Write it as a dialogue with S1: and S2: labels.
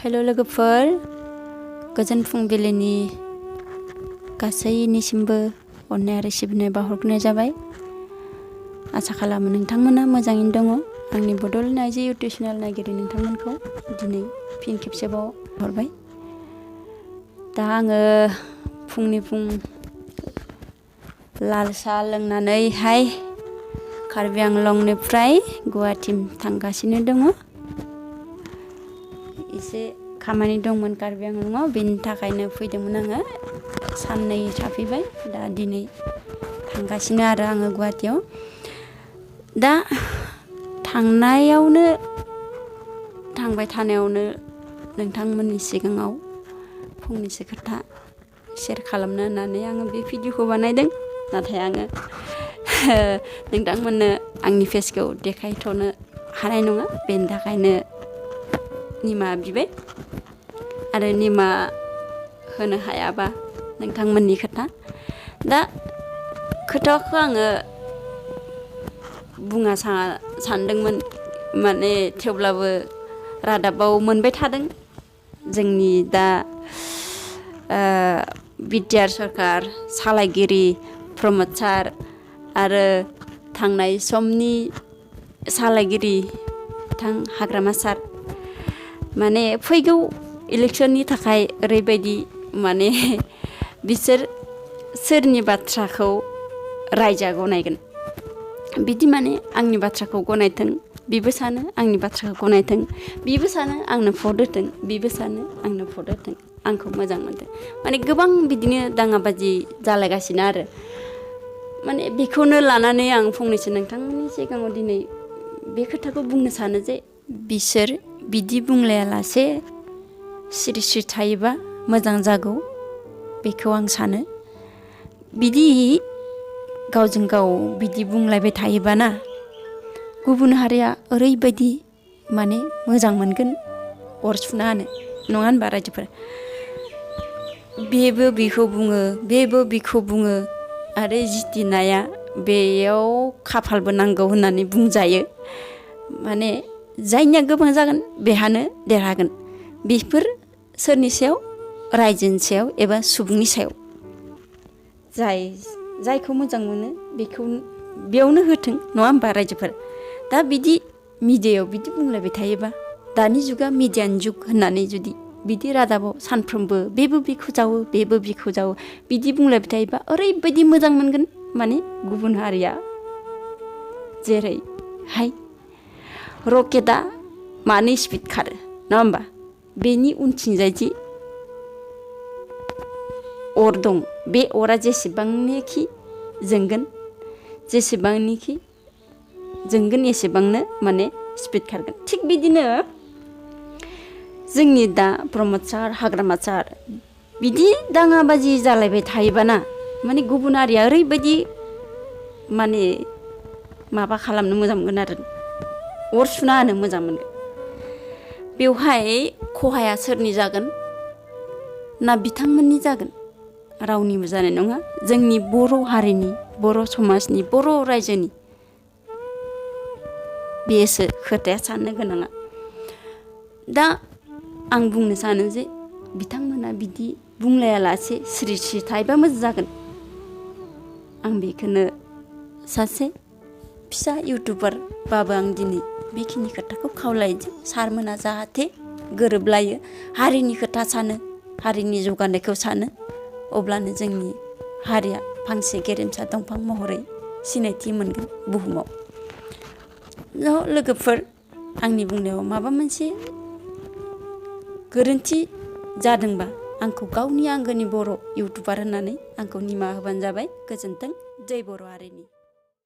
S1: हेल' लोगोफोर, गोजोन फुंबिलिनि गासैनिसिमबो अननाय आरो सिबिनाय बावहरग्रोनाय जाबाय। आसा खालामो नोंथांमोना मोजाङैनो दङ। आंनि बड'लेण्ड आइजो इउटुब चेनेल नायगिरि नोंथांमोनखौ दिनै फिन खेबसेबाव हरबाय। दा आङो फुंनि लाल साहा लोंनानैहाय कार्बि आंलंनिफ्राय गुवाहाटिसिम थांगासिनो दङ। एसे खामानि दंमोन कार्बि आंलंआव, बेनि थाखायनो फैदोंमोन आङो। साननै थाफैबाय, दा दिनै थांगासिनो आरो आङो गुवाहाटियाव। दा थांबाय थानायावनो नोंथांमोननि सिगाङाव फंनैसो खोथा शेयार खालामनो होननानै आङो बे भिडिअखौ बानायदों। नाथाय आङो नोंथांमोननो आंनि फेसखौ देखायथ'नो हानाय नङा, बेनि थाखायनो निमाहा बिबाय। आरो निमाहा होनो हायाबा नोंथांमोननि खोथा। दा खोथाखौ आङो बुङा सानदोंमोन, माने थेवब्लाबो रादाबाव मोनबाय थादों। जोंनि दा बिटिआर सरकार सालायगिरि प्रमद सार आरो थांनाय समनि सालायगिरि बिथां हाग्रामा सार, माने फैगौ इलेक्सननि थाखाय ओरैबायदि माने बिसोर सोरनि बाथ्राखौ रायजा गनायगोन बिदि, माने आंनि बाथ्राखौ गनायथों बिबो सानो, आंनि बाथ्राखौ गनायथों बिबो सानो, आंनो भट होथों बिबो सानो, आंनो भट होथों, आंखौ मोजां मोनथों। माने गोबां बिदिनो दाङाबाजि जालायगासिनो आरो। माने बेखौनो लानानै आं फंनैसो नोंथांमोननि सिगाङाव दिनै बे खोथाखौ बुंनो सानो जे बिसोर बिदि बुंलायालासे सिरि सिरि थायोबा मोजां जागौ, बेखौ आं सानो। बिदि गावजों गाव बिदि बुंलायबाय थायोबाना गुबुन हारिया ओरैबायदि माने मोजां मोनगोन अर सुना होनो, नङा होनबा रायजोफोर? बेबो बेखौ बुङो, बेबो बेखौ बुङो, आरो जितिनाया बेयाव खाफालबो नांगौ होननानै बुंजायो। माने जायनिया गोबां जागोन बेहानो देरहागोन। बेफोर सोरनि सायाव? रायजोनि सायाव एबा सुबुंनि सायाव। जायखौ मोजां मोनो बेखौ बेयावनो होथों, नङा होमबा रायजोफोर? दा बिदि मिडियायाव बिदि बुंलायबाय थायोबा, दानि जुगा मिडियानि जुग होननानै जुदि बिदि रादाबाव सानफ्रोमबो बेबो बिखौ जावो, बेबो बिखौ जावो, बिदि बुंलायबाय थायोबा ओरैबायदि मोजां मोनगोन। माने गुबुन हारिया जेरैहाय रकेटआ मानो स्पिड खारो, नङा होमबा? बेनि उनथिंजाय जि अर दं, बे अरा जेसेबांनोखि जोंगोन एसेबांनो माने स्पिड खारगोन। थिग बिदिनो जोंनि दा प्रमद सार, हाग्रामा सार बिदि दाङाबाजि जालायबाय थायोबाना, माने गुबुन हारिया ओरैबायदि माने माबा खालामनो मोजां मोनगोन आरो अर सुना होनो मोजां मोनगोन। बेवहाय खहाया सोरनि जागोन? ना बिथांमोननि जागोन? रावनिबो जानाय नङा। जोंनि बर' हारिनि, बर' समाजनि, बर' रायजोनि बेसो खोथाया साननो गोनाङा। दा आं बुंनो सानो जे बिथांमोना बिदि बुंलायालासे सिरि सिरि थायोबा मोजां जागोन। आं बेखौनो सासे फिसा इउटुबारबाबो आं दिनै बेखिनि खोथाखौ खावलायो। सारमोना जाहाथे गोरोबलायो, हारिनि खोथा सानो, हारिनि जौगानायखौ सानो, अब्लानो जोंनि हारिया फांसे गेरेमसा दंफां महरै सिनायथि मोनगोन बुहुमाव। लोगोफोर, आंनि बुंनायाव माबा मोनसे गोरोन्थि जादोंबा आंखौ गावनि आंगोनि बर' इउटुबार होननानै आंखौ निमाहा होबानो जाबाय। गोजोन्थों। जै बर' हारिनि।